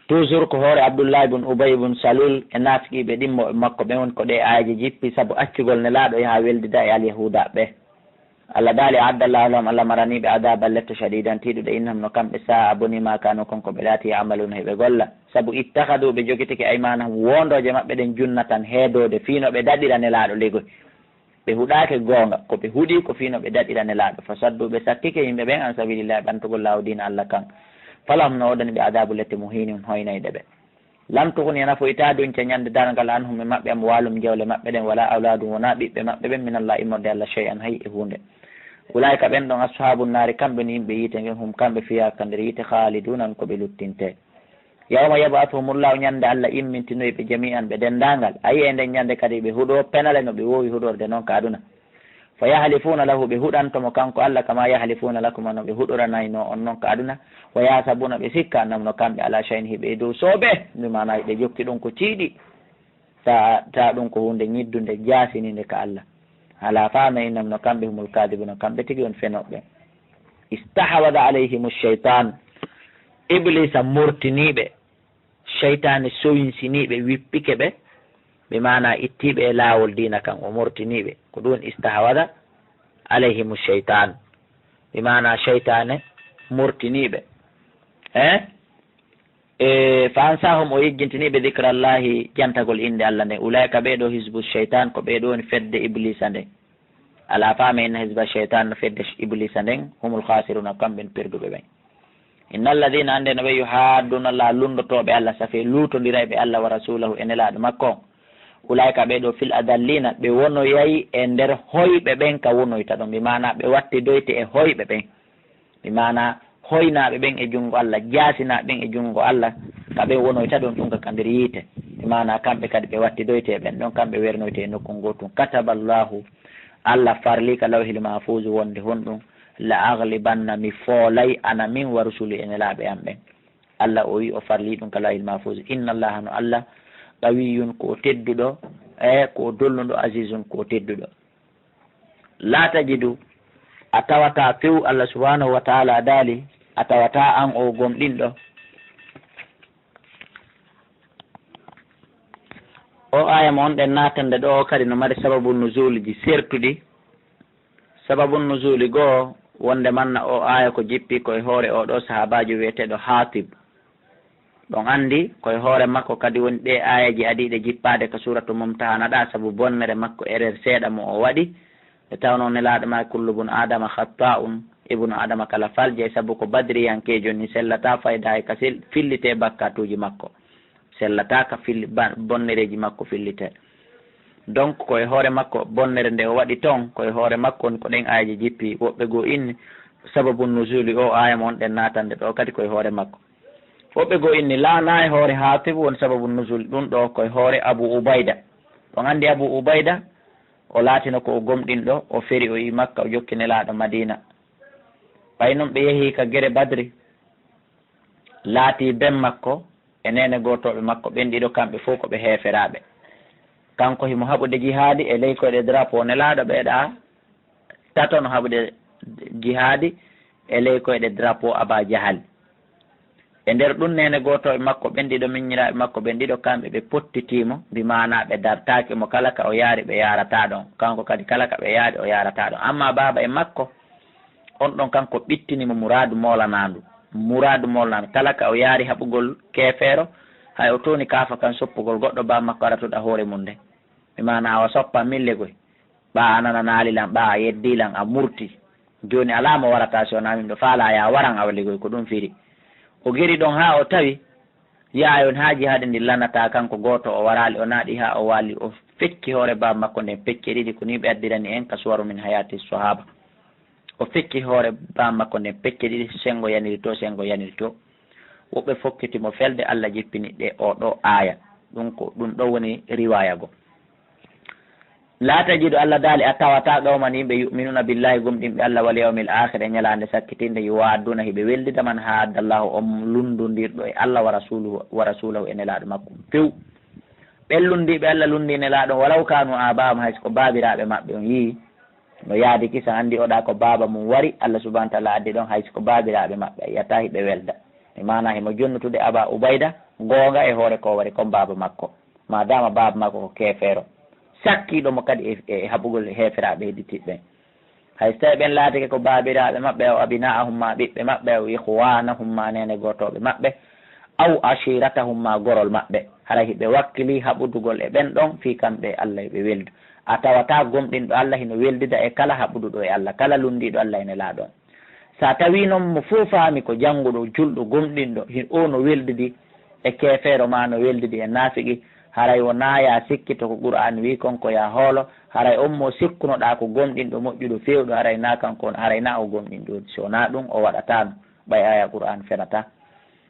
Toujours ko hoore Abdullahi bun Ubay bun Salul e naafiqiiɓe ɗimmoɓe makko ɓen woni ko ɗee aayeeje jippi sabu accugol Nelaaɗo yaha weldida e Alyahuuda ɓe. Allah daali, a'adda Allahu lahum, Allah maranii ɓe adaaban lette shadiidan tiiɗuɗe, innahum no kamɓe sa'a boni ma kanu kon ko ɓe laati ya'maluuna hiɓe golla. Sabu ittakhaduu ɓe jogitike aymaanahum woondooje maɓɓe ɗen junnatan heedoode fii no ɓe daɗira Nelaaɗo ligoy. Ɓe huɗaaki goonga, ko ɓe huɗi ko fii no ɓe daɗira Nelaaɗo. Fasaddu, ɓe sakkike yimɓe ɓen an sabilillahi, ɓantugol laawo diina Allah kan. Falahum, no woodani ɓe adaabu lette muhiinun hoynayɗe ɓe. Lan tughniya, nafoytaa duñca ñande darngal, anhum e maɓɓe, amwaalum jawle maɓɓe ɗen, wala awlaadum wonaa ɓiɓɓe maɓɓe ɓen, minallahi immorde Allah shay'an hay e huunde. Ulaa'ika ɓen ɗon ashaabun naari, kamɓe ni yimɓe yiite ngen, hum kamɓe fiihaa ka nder yiite, khaaliduuna on ko ɓe luttinte. Yawma yab'athuhumullahu, ñande Allah immintinoyi ɓe jami'an ɓe denndaangal. A yi'ay nden ñande kadi ɓe huɗoo penale no ɓe woowi huɗorde non ka aduna. Fa yahlifuuna lahu, ɓe huɗanto mo kanko Allah, kama yahlifuuna lakum, no ɓe huɗoranaynoo on non ka aduna. Wa yahsabuuna, ɓe sikka, annahum, no kamɓe, ala shay'in, hiɓe e dow soobee, bi maanaa hiɓe jokki ɗum ko tiiɗi. Ta, ta ɗum ko huunde ñiddunde, jaasininde ka Allah. Alaa faame, innahum, no kamɓe, humul kaadibuuna, kamɓe tigi woni fenooɓe. Istahwada alayhimu shaytaan, Ibliisa murtinii ɓe, seytaane sowinsinii ɓe, wippike ɓe, bi maanaa ittii ɓe e laawol diina kan, o murtinii ɓe. Ko ɗum istahwada alayhimu shaytaan, bi maanaa seytaane murtinii ɓe. Eh? E, fa ansaahum, o yejjintini ɓe, dhikrallaahi, jantagol innde Allah nden. Ulaa'ika, ɓee ɗoo, hizbu shaytaan, ko ɓee ɗoo woni fedde Ibliisa nden. Alaa faame, inna hizba shaytaan, no fedde Ibliisa nden, humul khaasiruuna, kamɓe woni perduɓe ɓen. Inna alladhiina, annde no ɓe, yuhaadduuna Allaah, lunndotooɓe Allah, safee luutondirayɓe Allah, wa rasuulahu, e Nelaaɗo makko on. Ulaa'ika, ɓee ɗoo, fil adalliina, ɓe wonoyay e nder hoyɓe ɓen ka wonoyta ɗon, bi maanaa ɓe wattidoyte e hoyɓe ɓen. Bi maanaa, hoynaaɓe ɓen e junngo Allah, jaasinaaɓe ɓen e junngo Allah, ka ɓen wonoyta ɗon tun ka, ka nder yiite. Bi maanaa, kamɓe kadi ɓe wattidoyte e ɓen ɗon, kamɓe wernoyte e nokku gootun. Kataballaahu, Allah farlii ka lawhil mahfuuzu wonde honɗun, la aghlibanna, mi foolay, ana min wa rusuli, e nelaaɓe am ɓen. Allah o wi'i o farlii ɗun ka lawhil mahfuuzu. Inna Allaaha, no Allah, qawiyyun, ko o tedduɗo, e ko o dolnuɗo, aziizun, ko o tedduɗo. Laa tajidu, a tawataa few, Allah subhaanahu wa ta'aalaa daali, a tawataa an oo gomɗinɗo. Oo aaya mo wonɗen naatande ɗoo oo kadi no mari sababu nuzuuliji sertuɗi. Sababu nuzuuli goo, wonde manna oo aaya ko jippi ko e hoore oo ɗoo sahaabaajo wi'eteeɗo Haatib. Ɗon anndi ko e hoore makko kadi woni ɗee aayeeje adiiɗe jippaade ka suuratu Mumtahana ɗaa, sabu bonnere makko, erreur seeɗa mo o waɗi. Nde tawnoo Nelaaɗo maa, kullu bun Aadama khattaa'un, ibnu Aadama kala faljay, sabu ko badriyankeejo ni sellataa fayda hay ka sel-, fillitee bakkaatuuji makko. Sellataa ka filli-, ba-, bonnereeji makko fillitee. Donc, ko e hoore makko bonnere nde o waɗi ton, ko e hoore makko woni ko ɗen aayeeje jippi. Woɓɓe goo inni sababu nuzuuli oo aaya mo wonɗen naatande ɗoo kadi ko e hoore makko. Woɓɓe goo inni laa, naa e hoore Haatib woni sababu nuzul ɗun ɗoo, ko e hoore Abu Ubayda. On anndi Abu Ubayda? O laatino ko o gomɗinɗo, o feri, o iwi Makka, o jokki Nelaaɗo Madiina. Ɓay non ɓe yehii ka gere Badri, laatii ben makko e neene gootooɓe makko, ɓen ɗiɗo kamɓe fow ko ɓe heeferaaɓe. Kanko himo haɓude jihaadi e ley koyɗe drapeau Nelaaɗo, ɓeeɗa tato no haɓude jihaadi e ley koyɗe drapeau Aba Jahal. E nder ɗun, neene gootooɓe makko ɓen ɗiɗo, miññiraaɓe makko ɓen ɗiɗo, kamɓe ɓe pottitii mo, bi maanaa ɓe dartaaki mo, kala ka o yaari ɓe yaarataa ɗon, kanko kadi kala ka ɓe yaari o yaarataa ɗon. Ammaa baaba e makko on ɗon, kanko ɓittini mo muraadu moolanaandu, muraadu moolanaandu, kala ka o yaari haɓugol keefeero, hay o tooni kaafa kan soppugol goɗɗo, baaba makko aratuɗo hoore mun nden. Bi maanaa o soppa min legoy. Ɓaa a nananaali lan, ɓaa a yeddii lan, a murtii. Jooni alaa mo warata si wonaa min, miɗo faalaa yaa waran awa ligoy, ko ɗun firi. O geri ɗon haa o tawi yaayon haa jihaadi ndin lanataa, kanko gooto o waraali, o naaɗi haa o waali, o fecci hoore baaba makko nden pecce ɗiɗi, ko nii ɓe addirani en ka Suwaru min Hayaati Sahaaba. O fecci hoore baaba makko nden pecce ɗiɗi, senngo yaniri to, senngo yaniri to. Woɓɓe fokkiti mo felde, Alla jippini ɗe oo ɗoo aaya. Ɗun ko, ɗun ɗoo woni riwaaya goo. Laa tajidu, Alla daali, a tawataa qawman yimɓe, yu'minuuna billaahi, gomɗinɓe Alla, wal yawmil aakhiri, e ñalaande sakkitiinde, yuwaadduuna, hiɓe weldida, man haaddallaahu, on lunndondirɗo e Alla, wa rasuuluhu, wa rasuulahu, e Nelaaɗo makko few. Ɓen lunndiiɓe Alla, lunndii Nelaaɗo, walaw kaanuu aabaa'ahum, hay si ko baabiraaɓe maɓɓe. On yi'ii no yaadi kisa, anndi oɗa ko baaba mun wari, Alla subhaanahu wa ta'aalaa addi ɗon, hay si ko baabiraaɓe maɓɓe, a yi'ataa hiɓe welda. E maanaa himo jonnutude Abaa Ubayda goonga e hoore ko o wari kon baaba makko. Maadaama baaba makko ko keefeero, sakkiiɗo mo kadi e, e haɓugol heeferaaɓe hedditiiɓe ɓen. Hay so tawii ɓen laatike ko baabiraaɓe maɓɓe, aw abnaa'ahum, maa ɓiɓɓe maɓɓe, aw ikhwaanahum, maa neene gootooɓe maɓɓe, aw ashiiratahum, maa gorol maɓɓe, haray hiɓe wakkilii haɓudugol e ɓen ɗon, fii kamɓe e Alla hiɓe weldu. A tawataa gomɗinɗo Alla hino weldida e kala haɓuduɗo e Alla, kala lunndiiɗo Alla e Nelaaɗo on. Si a tawii non mo fow faami ko jannguɗo, julɗo, gomɗinɗo, hi-, o no weldidi e keefeero maa no weldidi e naafiqi, haray wonaa yaa sikkito ko Qur'aana wi'i kon, ko yaa hoolo, haray on mo sikkunoɗaa ko gomɗinɗo moƴƴuɗo feewɗo, haray naa kanko on, haray naa o gomɗinɗo, si wonaa ɗun o waɗataano, ɓay aaya Qur'aana fenataa.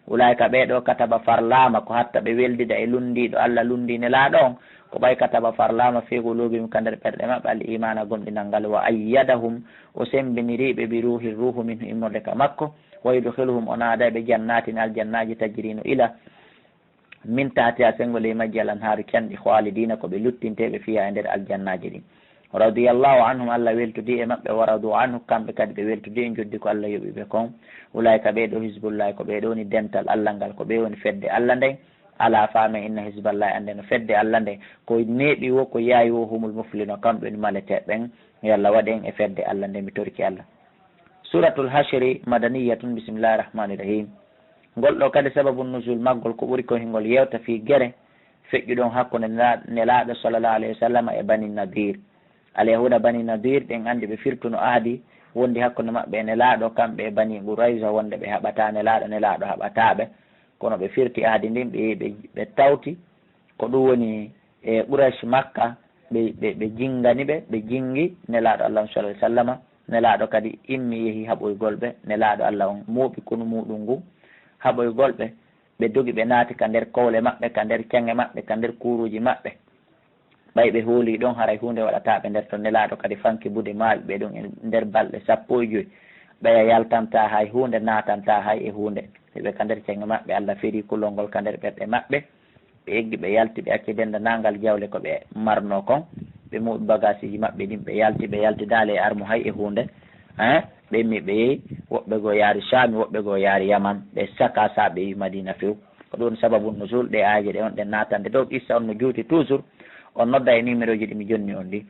Ulaa'ika, ɓee ɗoo, kataba, farlaama, ko hatta ɓe weldida e lunndiiɗo Alla, lunndii Nelaaɗo on, ko ɓay kataba, farlaama, fii quluubihim, ka nder ɓerɗe maɓɓe, al iimaana, gomɗinal ngal, wa ayyadahum, o semmbinirii ɓe, bi ruuhin, ruuhu, minhu, immorde ka makko, wa yudkhiluhum, o naada ɓe, jannaatin, aljannaaji, tajrii, no ila, min tahtihaa, senngo ley majji, al anhaaru, canɗi, khaalidiina, ko ɓe luttinteeɓe, fiihaa, e nder aljannaaji ɗin. Radiyallaahu anhum, Alla weltodii e maɓɓe, wa radu anhu, kamɓe kadi ɓe weltodii e njoddi ko Alla yoɓi ɓe kon. Ulaa'ika, ɓee ɗoo, hizbullaahi, ko ɓee ɗoo woni dental Alla ngal, ko ɓee woni fedde Alla nden. Alaa, faamee, inna hizballaahi, annde no fedde Alla nden, ko neeɓi woo, ko yaawi woo, humul muflihuuna, kamɓe woni maleteeɓe ɓen. Yo Alla waɗu en e fedde Alla nden, mi torike Alla. Suuratul Hashri, madaniyatun, bismillaahi rahmaani rahiim. Ngol ɗoo kadi, sababu nuzul maggol, ko ɓuri ko hingol yewta fii gere feƴƴuɗon hakkunde Nela-, Nelaaɗo, sallallaahu alayhi wa sallam, e Bani Nadiir. Alyahuuda Bani Nadiir, ɗen anndi ɓe firtuno ahdi wondi hakkunde maɓɓe e Nelaaɗo, kamɓe e Bani Qurayza, wonde ɓe haɓataa Nelaaɗo, Nelaaɗo haɓataa ɓe. Kono ɓe firti ahdi ndin, ɓe, ɓe, ɓe tawti ko ɗun woni e Quraysh Makka, ɓe, ɓe, ɓe jingani ɓe, ɓe jingi Nelaaɗo Alla on, sallallaahu alayhi wa sallama. Nelaaɗo kadi immi, yehi haɓoygol ɓe. Nelaaɗo Alla on mooɓi konu muuɗun ngun haɓoygol ɓe. Ɓe dogi, ɓe naati ka nder kowle maɓɓe, ka nder caŋe maɓɓe, ka nder kuuruuji maɓɓe. Ɓay ɓe hoolii ɗon, haray huunde waɗataa ɓe nder ton. Nelaaɗo kadi fanki buuɗe maaɓi ɓe ɗon e nder balɗe sappo e jowi. Ɓeya yaltantaa hay huunde, naatantaa hay e huunde. Hiɓe ka nder caŋe maɓɓe, Alla feri kulol ngol ka nder ɓerɗe maɓɓe. Ɓe eggi, ɓe yalti, ɓe acci denndaangal jawle ko ɓe marnoo kon. Ɓe mooɓi bagaasiiji maɓɓe ɗin, ɓe yalti, ɓe yaltidaali e armu hay e huunde. Hein? Ɓe immi, ɓe yehi, woɓɓe goo yaari Shaami, woɓɓe goo yaari Yaman, ɓe saka sa ɓe iwi Madiina few. Ko ɗun sababu nuzul ɗee aayeeje ɗen, on ɗen naatande ɗoo. Qissa on no juuti toujours, on nodda e numéroji ɗi mi jonni on ɗin.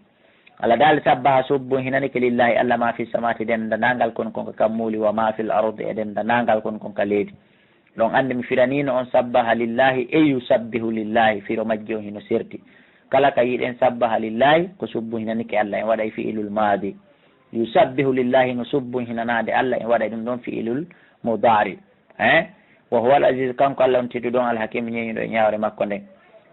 Alla daali, sabbaha, subbuhinanike, lillaahi, Alla, maa fi samaawaati, denndaangal kon kon ka kammuuli, wa maa fil ardi, e denndaangal kon kon ka leydi. Ɗon anndi mi firaniino on sabbaha lillaahi e yusabbihu lillaahi, firo majji on hino serti. Kala ka yi'uɗen sabbaha lillaahi, ko subbuhinanike Alla, en waɗay fi'ilul maadi. Yusabbihu lillaahi, no subbuhinanaade Alla, en waɗay ɗun ɗon fi'ilul mudaari. Eh? Wa huwal aziizu, kanko Alla on tedduɗo on, al hakiimu, ñeeñuɗo e ñaawre makko nden.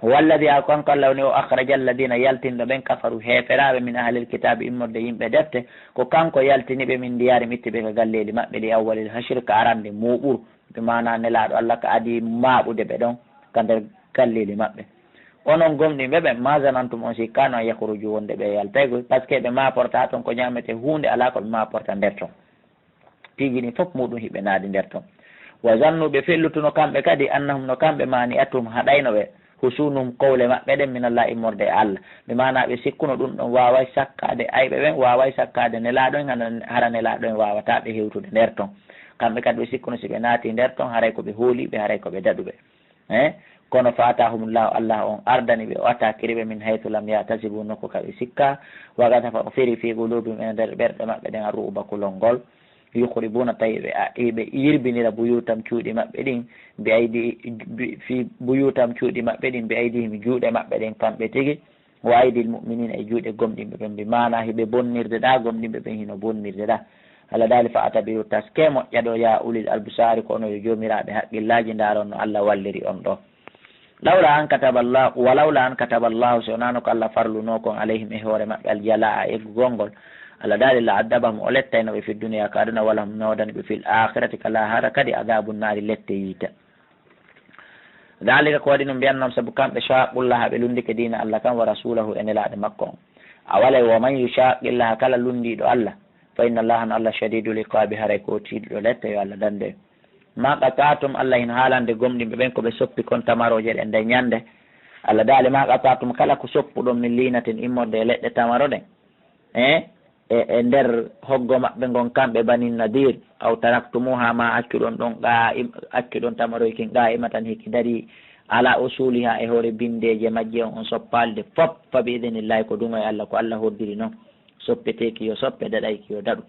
Huwa alladii, kanko Alla woni o, akhraja alladiina, yaltinɗo ɓen, kafaru, heeferaaɓe, min ahlil kitaabi, immorde yimɓe defte, ko kanko yaltini ɓe, min diyaarihim, itti ɓe ka galleeli maɓɓe, li awwalil hashri, ka arande muuɓuru, bi maanaa Nelaaɗo Alla ka adii maaɓude ɓe ɗon ka nder galleeli maɓɓe. Onon gomɗinɓe ɓen, ma zanantum, on sikkaano, an yakhruju, wonde ɓe yaltay koy, parce que ɓe maaportaa ton ko ɲaametee, huunde alaa ko ɓe maaporta nder ton. Piiji ɗin fof muuɗum hiɓe naadi nder ton. Wa zannu, ɓe fellutuno kamɓe kadi, annahum, no kamɓe, mani'atuhum, haɗayno ɓe, husunuhum, kowle maɓɓe ɗen, minallahi, immorde e Alla. Bi maanaa ɓe sikkuno ɗum ɗon waaway sakkaade ayɓe ɓen, waaway sakkaade Nelaaɗo en, hara, hara Nelaaɗo en waawataa ɓe hewtude nder ton. Kamɓe kadi ɓe sikkuno si ɓe naatii nder ton, haray ko ɓe hooliiɓe, haray ko ɓe daɗuɓe. Eh? Kono fa ataahumullahu, Allah on ardani ɓe, o attaquiri ɓe, min haythu lam yahtasibu, nokku ka ɓe sikkaa, wa qadhafa, o firi, fi qulubihim, e nder ɓerɗe maɓɓe ɗen, ar-ru'ba, kulol ngol, yukhribuuna, tawi ɓe a-, ɓe yirbinira, buyuutam, cuuɗi maɓɓe ɗin, bi aydi, bi, fi buyuutam, cuuɗi maɓɓe ɗin, bi aydihim, juuɗe maɓɓe ɗen kamɓe tigi, wa aydil mu'miniina, e juuɗe gomɗinɓe ɓen, bi maanaa hiɓe bonnirde ɗaa, gomɗinɓe ɓen hino bonnirde ɗaa. Allah daali, fa atabiru, taskee moƴƴa ɗoo, yaa ulil albsaari, ko onon yo joomiraaɓe haqqillaaji, ndaaron no Allah walliri on ɗoo. Lawla an kataba Allah, wa lawla an kataba Allahu, si wonaano ko Allah farlunoo kon, alayhim, e hoore maɓɓe, aljalaa'a, eggugol ngol, Allah daali, la addabahum, o lettayno ɓe, fi duniya, ka aduna, wa lahum, no woodani ɓe, fil aakhirati, ka laakhara kadi, adaabu naari, lette yiite. Daalika, ko waɗi ɗum, bi annahum, sabu kamɓe, shaaqullaha, ɓe lunndike diina Allah kan, wa rasuulahu, e nelaaɗo makko on. A walay, wa man yushaaqillaha, kala lunndiiɗo Allah, fa inna Allaha, no Allah, shadiidul iqaabi, haray ko o tiiɗuɗo lette, yo Allah danndu en. Ma qata'tum, Allah hino haalande gomɗinɓe ɓen ko ɓe soppi kon tamarooje ɗen nden ɲande. Allah daali, ma qata'tum, kala ko soppuɗon, min liinatin, immorde e leɗɗe tamaro ɗen. Eh? E, e nder hoggo maɓɓe ngon kamɓe Bani Nadir, aw taraktumuha, ma accuɗon ɗon qa'im-, accuɗon tamaroy kin qa'imatan hiki darii ala usuliha e hoore bindeeje majje on, on soppaali ɗe fop, fa bi idnillahi, ko duŋa e Allah, ko Allah hoddiri non. Soppeteeki yo soppe, daɗayki yo daɗu.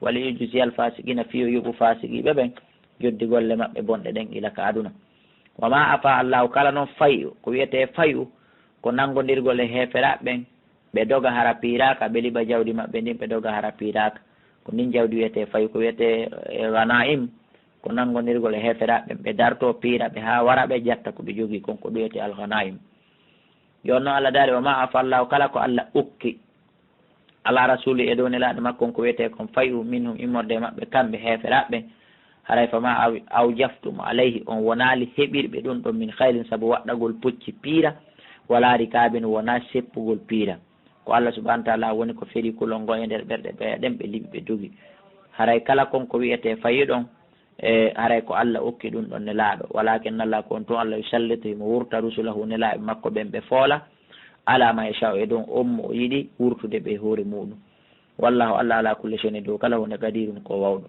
Wali yujziyal fasiqina, fii yo yoɓu fasiqiiɓe ɓen, joddi golle maɓɓe bonɗe ɗen ila ka aduna. Wa ma afa Allahu, kala non fay'u, ko wi'etee fay'u, ko nanngondirgol e heeferaaɓe ɓen, ɓe doga hara piiraaka, ɓe liɓa jawdi maɓɓe ndin, ɓe doga hara piiraaka. Ko ndin jawdi wi'etee fay'u, ko wi'etee, eh, ghana'im, ko nanngondirgol e heeferaaɓe ɓen, ɓe dartoo piira ɓe haa wara ɓe ƴetta ko ɓe jogii kon, ko ɗum wi'etee al-ghana'im. Jooni non Allah daali, wa ma afa Allahu, kala ko Allah okki, ala rasuli, e dow nelaaɗo makko on, ko wi'etee kon fay'u, minhum, immorde e maɓɓe kamɓe heeferaaɓe ɓen, haray fa ma aw-, awjaftum alayhi, on wonaali heɓirɓe ɗum ɗon, min khaylin, sabu waɗɗagol pucci piira, wala rikaabin, wonaa seppugol piira. Ko Allah subhanahu wa ta'ala woni ko feri kulol ngol e nder ɓerɗe ɓe ɗen, ɓe liɓi, ɓe dogi. Haray kala kon ko wi'etee fay'u ɗon, e haray ko Allah okki ɗum ɗon nelaaɗo. Walakin Allah, ko on tun Allah, yusallitu, himo wurta, rusulahu, nelaaɓe makko ɓen, ɓe foola, ala man yasha'u, e dow on mo o yiɗi wurtude ɓe e hoore muɗum. Wallahu, Allah, ala kulli shay'in, dow kala huunde, qadirun, ko wawɗo.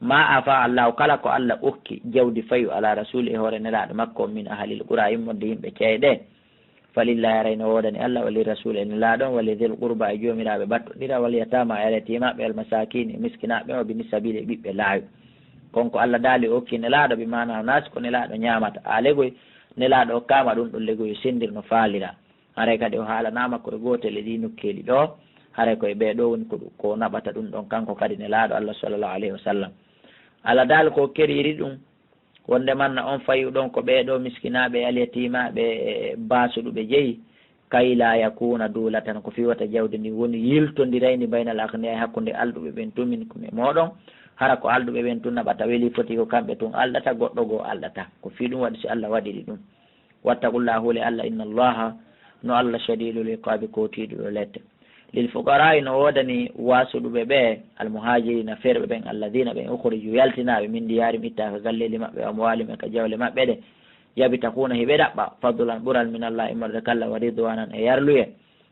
Ma afa Allahu, kala ko Allah okki jawdi fay'u, ala rasuli, e hoore nelaaɗo makko on, min ahlil qura, immorde yimɓe ceeɗe, falillahi, haray no woodani Allah, wa lirrasuli, e nelaaɗo on, wa lidhil qurba, e joomiraaɓe ɓattondira, wal yatama, e alyatiimaaɓe, wal masakini, e miskinaaɓe, wa bini sabili, e ɓiɓɓe laawi. Kon ko Allah daali o okki nelaaɗo, bi maana o naasi ko nelaaɗo ɲaamata. A legoy, nelaaɗo okkaama ɗum ɗon legoy, o senndira no faalira. Haray kadi o haalanaama ko e gootel e ɗii nokkeeli ɗoo, haray ko e ɓee ɗoo woni ko ɗu-, ko o naɓata ɗum ɗon, kanko kadi nelaaɗo Allah sallallahu alayhi wa sallam. Allah daali ko o keriri ɗum, wonde manna on fay'u ɗon ko ɓee ɗoo miskinaaɓe e alyatiimaaɓe e baasuɗuɓe jeyi, kay laa yakuuna duulatan, ko fii wata jawdi ndin wonu yiltondirayndi, baynal agniyaa'i, hakkunde alɗuɓe ɓen tun, minkum, e mooɗon, hara ko alɗuɓe ɓen tun naɓata, weli foti ko kamɓe tun alɗata, goɗɗo goo alɗataa. Ko fii ɗum waɗi si Allah waɗiri ɗum. Wattaqullaha, huule Allah, innallaha, no Allah, shadidul iqaabi, ko tiiɗuɗo lette. Lil fuqaraa'i, no woodani waasuɗuɓe ɓe, al muhaajiriina, ferɓe ɓen, alladhiina, ɓen, ukhriju, yaltinaaɓe, min diyaarihim, ittaa ka galleeli maɓɓe, wa amwaalihim, e ka jawle maɓɓe ɗe, yabtaquuna, hiɓe ɗaɓɓa, fadlan, ɓural, minallahi, immorde ka Allah, wa ridwaanan, e yarluyee,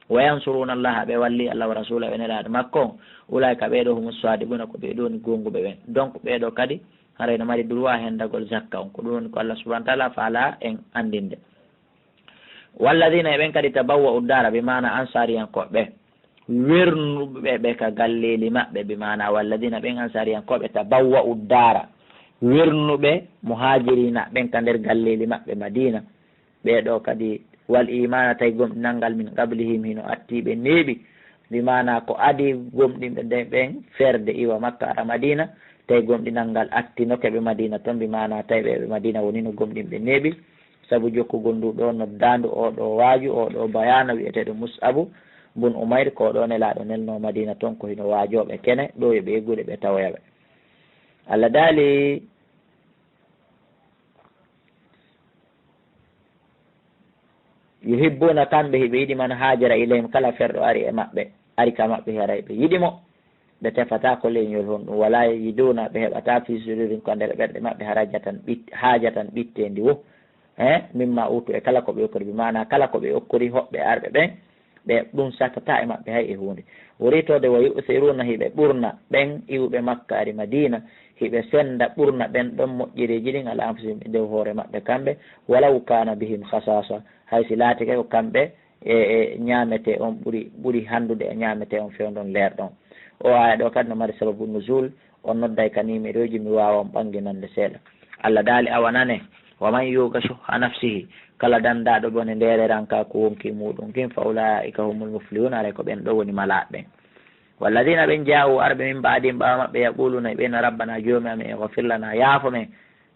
wa yansuruuna Allaha, ɓe walli Allah, wa rasuulahu, e nelaaɗo makko on, ulaa'ika, ɓee ɗoo, humu saadiquuna, ko ɓee ɗoo woni goonguɓe ɓen. Donc, ɓee ɗoo kadi, haray no mari droit hendagol zakka on. Ko ɗum woni ko Allah subhanahu wa ta'ala faalaa en anndinde. Walladhiina, e ɓen kadi, tabawwa'u daara, bi maana ansaariyankooɓe, wernuɓe ɓe ka galleeli maɓɓe, bi maana walladhiina, ɓen ansaariyankooɓe, tabawwa'u daara, wernuɓe muhaajiriina ɓen ka nder galleeli maɓɓe Madiina, ɓee ɗoo kadi, wal iimaana, tawi gomɗinal ngal, min qablihim, hino attii ɓe neeɓi, bi maana ko adii gomɗinɓe ɓen ferde iwa Makka ara Madiina, tawi gomɗinal ngal attinoke ɓe Madiina ton, bi maana tawi ɓe, ɓe Madiina wonino gomɗinɓe neeɓi, sabu jokkugol ndu ɗoo noddaandu, oo ɗoo waaju, oo ɗoo bayaana wi'eteeɗo Mus'abu bun Umayr, ko oo ɗoo Nelaaɗo nelnoo Madiina ton ko hino waajooɓe kene, ɗoo yo ɓe eggude ɓe tawoya ɓe. Allah daali, Yuhibbuuna, kamɓe hiɓe yiɗi, man haajara ilayhim, kala ferɗo ari e maɓɓe, ari ka maɓɓe, haray ɓe yiɗi mo. Ɓe tefataako leñol honɗun, walaa yajiduuna, ɓe heɓataa fii suduurihim, ko nder ɓerɗe maɓɓe, harajatan, ɓit-, haajatan, ɓitteendi wo, eh, mimmaa uutuu, e kala ko ɓe okkori, bi maanaa kala ko ɓe okkori hoɓɓe arɓe ɓen, ɓe ɗun satataa e maɓɓe hay e huunde. Wuritoode, wa yu'thiruuna, hiɓe ɓurna ɓen iwuɓe Makka ari Madiina, hiɓe senda ɓurna ɓen ɗon moƴƴereeji ɗin, alaa anfusihim, e dow hoore maɓɓe kamɓe, walaw kaana bihim khasaasa, hay si laatike ko kamɓe e, e ñaametee on ɓuri, ɓuri hanndude e ñaametee on fewndon leerɗon. O aaya ɗoo kadi no mari sababu nuzul, on nodday ka niimeerooji mi waawa on ɓannginande seeɗa. Allah daali, awa nane, wa man yuuqa shuhha nafsihi, kala dandaaɗo bone ndeererankaaku wonkii muuɗum kin, fa ulaa'ika humul muflihun, haray ko ɓen ɗoo woni malaaɓe ɓen. Walladiina, ɓen jaa'u arɓe min ba'dihim ɓaawo maɓɓe, yaquluuna, ɓe na, rabbana, joomi amen, ighfir lana, yaafo men,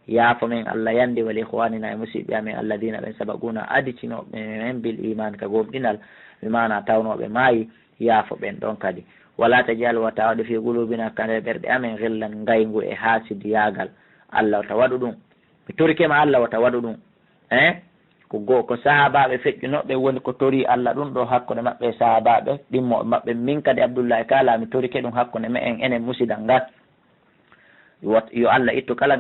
yaafo men, Allah yandi, wa li ikhwanina, e musiɓɓe amen, alladina, ɓen, sabaquna, aditinooɓe men bil iman, ka gomɗinal, bi maana tawnooɓe maayi, yaafo ɓen ɗon kadi. Wala tajal, wata waɗu, fi qulubina, ka nder ɓerɗe amen, ghillan, ngayngu e haasidiyaagal. Allah wata waɗu ɗum. Mi torike ma, Allah wata waɗu ɗum. Eh? Ko go-, ko sahaabaaɓe feƴƴunooɓe woni ko torii Allah ɗum ɗo hakkunde maɓɓe e sahaabaaɓe, ɗimmo maɓɓe. Min kadi Abdullahi kaala, mi torike ɗum hakkunde me'en enen musidal ngal. Yo, yo Allah ittu kala